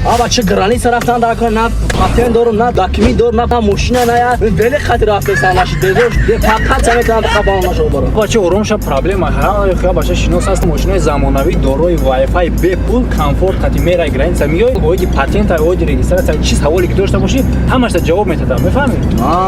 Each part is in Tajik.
Аба, чӣ граница рафтан дар кор, на патент дорум, на документ дорум, на мошина, на я вели хати рафтесам, наши дедош фақат самекунам қабон нашо баро. Бача, ором ша. Проблема ҳа, бача, шинос аст. Мошинои замонавӣ дорои вайфай, бепул, комфорт қати мерай граница, миёй, оиди патента, оиди регистрация, чи саволе ки дошта бошӣ, ҳамашта ҷавоб метадам, мефаҳмӣ?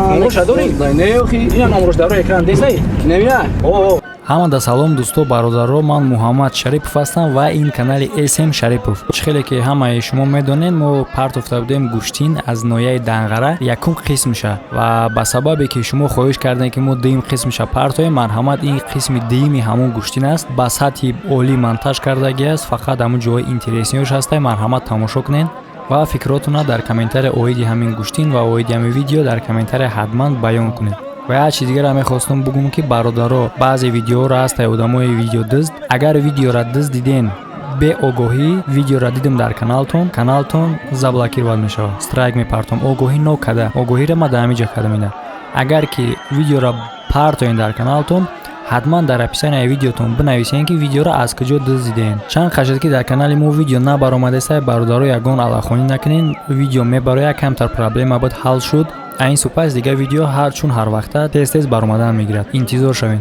Номроша дорӣ? Не, охи. Ина номрош дар рӯи экран десай. Немина. О. Ҳамада салом, дӯсто, бародаро. Ман Муҳаммад Шарипов ҳастам ва ин канали СМ Шарипов. Чӣ хеле ки ҳамаи шумо медонед, мо партофта будем гӯштин аз ноҳияи Данғара, якум қисмша, ва ба сабабе ки шумо хоҳиш кардем, ки мо дуюм қисмша партоем, марҳамат, ин қисми дуюми ҳамон гӯштин аст. Ба сатҳи олӣ монтаж кардагӣ аст, фақат ҳамун ҷоҳои интересный ёш ҳастай. Марҳамат, тамошо кунед ва фикротона дар комментария оиди ҳамин гӯштин ва оиди ҳамин видео дар комментария ҳатман баён кунед. Ва як чиз дигарам мехостум бугум, ки бародаро, баъзе видеоро ҳастай одамои видеодизд. Агар видеора дизд диден, беогоҳӣ видеора дидем дар каналтон, каналтон заблокировать мешавад, страйк мепартом. Огоҳӣ нокада, огоҳиро ма дар ҳамин ҷо кардам. Ина агар ки видеора партоен дар каналтон, ҳатман дар описания и видеотон бинависен, ки видеоро аз куҷо дизд дидем. Чанд қашад ки дар канали мо видео набаромадеста, бародаро, ягон аллахонӣ накунен, видео мебарояд. Камтар проблема буд, ҳал шуд. Ин супас дигар видео ҳар чун ҳар вақта тез тез баромадан мегирад, интизор шавед.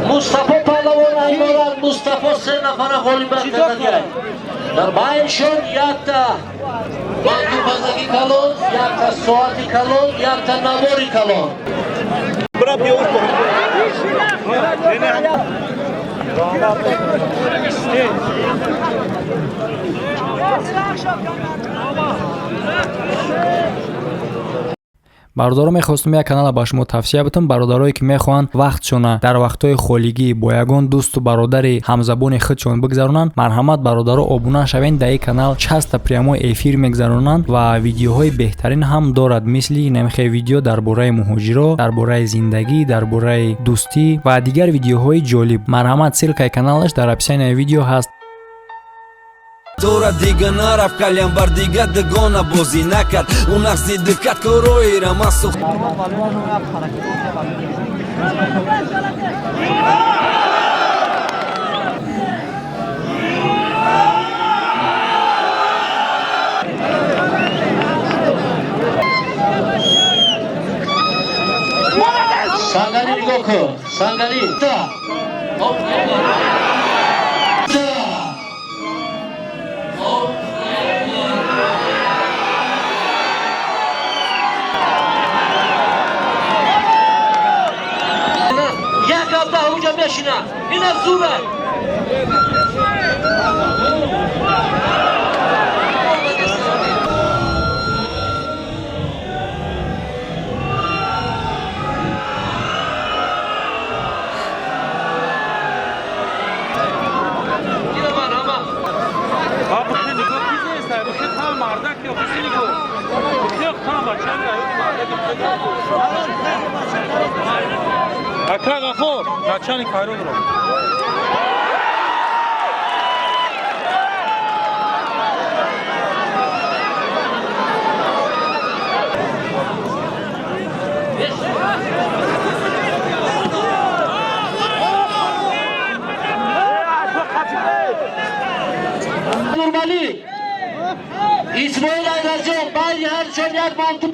Мустафо паҳлавон айморад. Мустафо се нафара ғолибат кардагиай. Дар байншон якта мангупазаки калон, якта соати калон, якта навори калон. Бародаро, мехостум як канала ба шумо тавсия битам. Бародарое ки мехоҳанд вақтшона дар вақтҳои холигӣ бо ягон дӯсту бародари ҳамзабони худшон бигзаронанд, марҳамат, бародаро, обуна шавед дар ин канал. Часто прямой эфир мегзаронанд ва видеоҳои беҳтарин ҳам дорад, мисли намхе видео дар бораи муҳоҷиро, дар бораи зиндагӣ, дар бораи дӯстӣ ва дигар видеоҳои ҷолиб. Марҳамат, ссылкаи каналаш дар описанияи видео ҳаст. Тора дига нарафт, калям бар дига дугона бозӣ накард, ӯ нақзи дикат короира масух. Сангалӣ, нигоҳ кун, Сангалӣ. Та. Оп. Та. Оп. Як ҳафта ҳуҷа мешина. Ина зура. Ина марҳамат. Ака Ғафор, начальник аэродрома. Нурмалӣ Исмоил Айразҷон, байни ҳарчон як манту.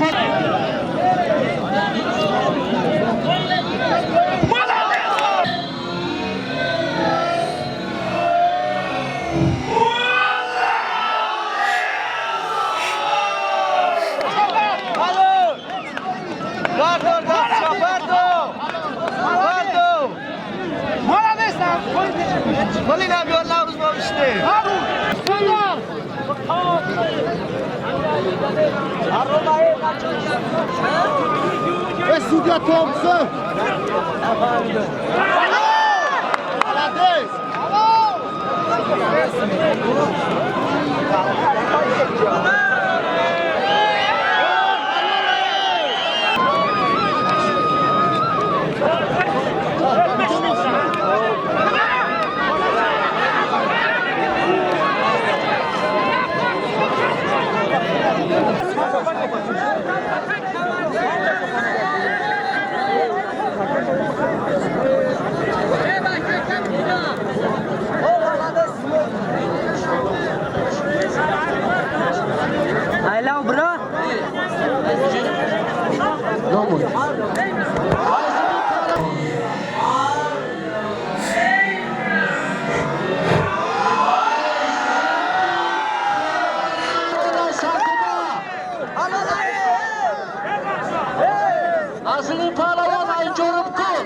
Аслин паҳлавон Айнҷорубкун,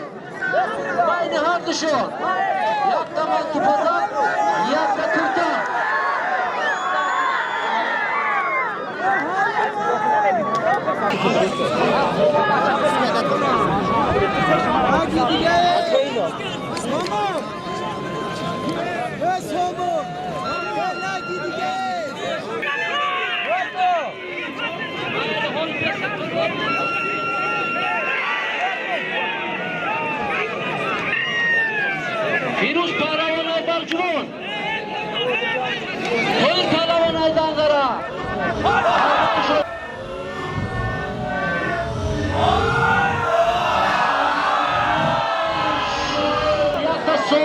байни ҳардушон якта мантупазак, якта курта. Фирӯз паҳлавон ай Балҷувон, Тоир паҳлавон ай Данғара. Якта со.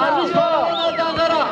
Арвиз паҳлавон ай Данғара.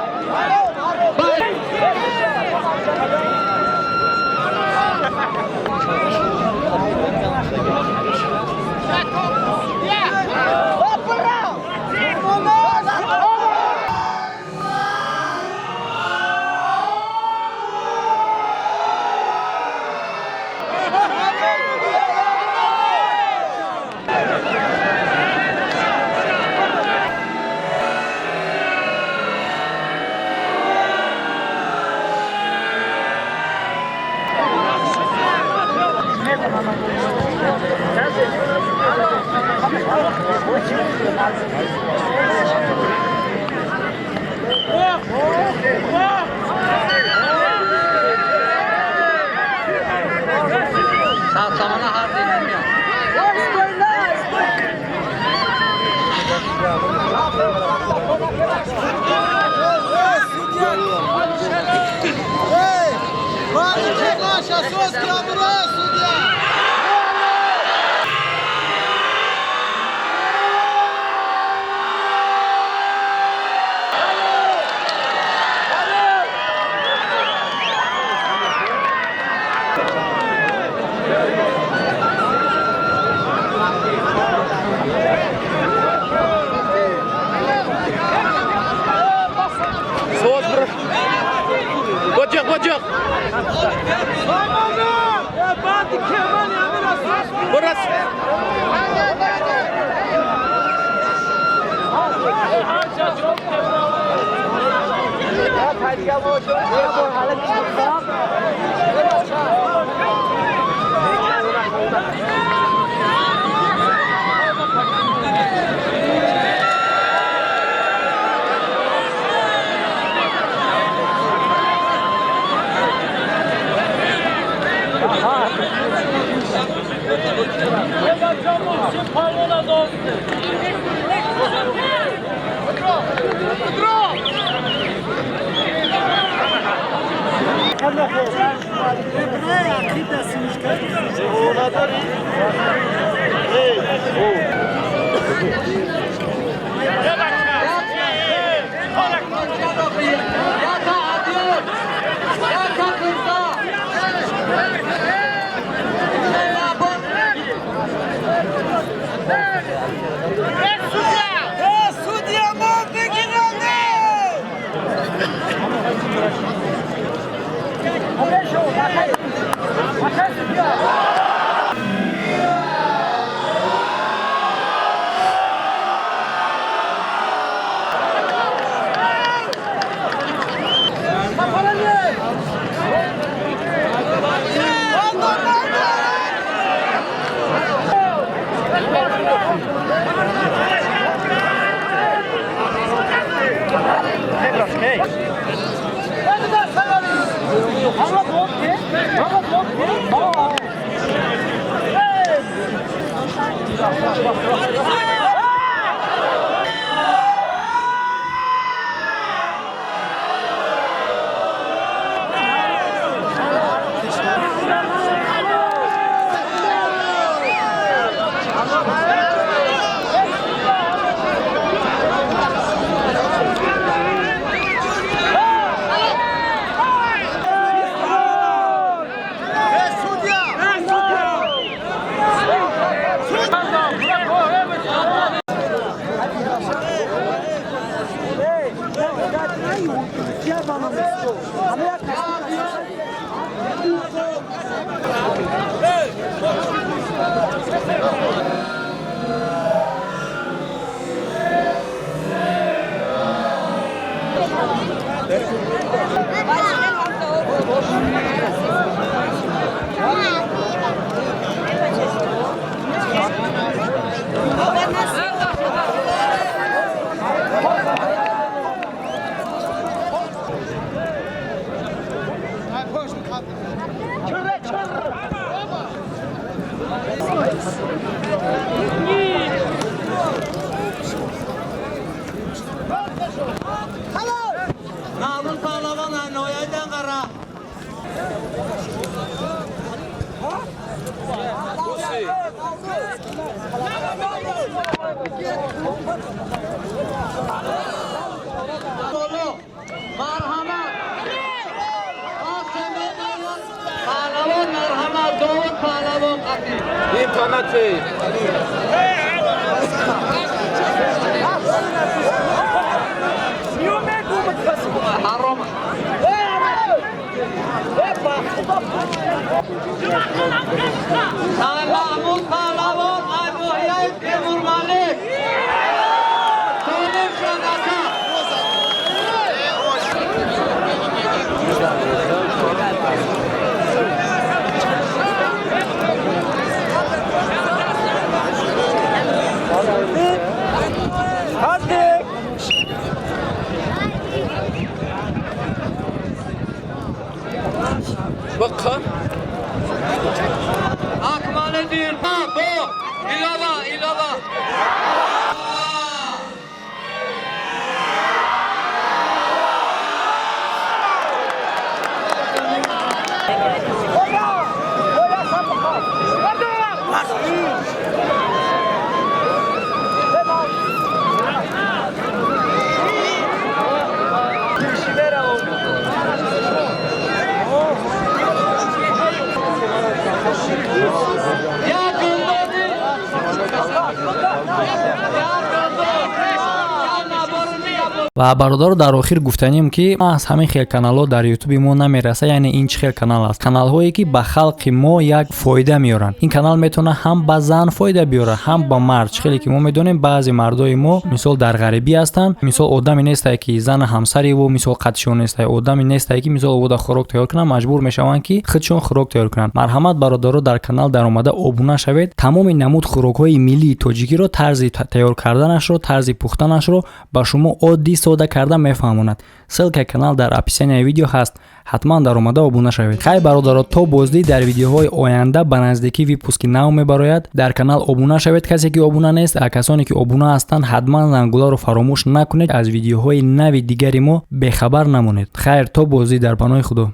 Ва, бародаро, дар охир гуфтанем, ки аз ҳамин хел каналҳо дар Ютуби мо намераса. Яъне ин чӣ хел канал аст? Каналҳое, ки ба халқи мо як фоида меоранд. Ин канал метавонад ҳам ба зан фоида биёрад, ҳам ба мард. Чӣ хеле ки мо медонем, баъзе мардои мо, мисол, дар ғарибӣ ҳастанд. Мисол, одаме нестае, ки зана ҳамсари ӯ, мисол, қатишон нестае, одаме нестае, ки, мисол, ода хӯрок тайёр кунанд, маҷбур мешаванд, ки худшон хӯрок тайёр кунанд. Марҳамат, бародаро, дар канал даромада обуна шавед. Тамоми намуд хӯрокҳои миллии тоҷикиро, тарзи тайёр карданашро, тарзи пухтанашро ба шумо оддӣ, сода карда мефаҳмонад. Ссылкаи канал дар описанияи видео ҳаст, ҳатман даромада обуна шавед. Хай, бародаро, то боздид дар видеоҳои оянда. Ба наздикӣ выпуски нав мебарояд. Дар канал обуна шавед, касе ки обуна нест. А касоне ки обуна ҳастанд, ҳатман зангуларо фаромӯш накунед, аз видеоҳои нави дигари мо бехабар намонед. Хайр, то боздид, дар паноҳи Худо.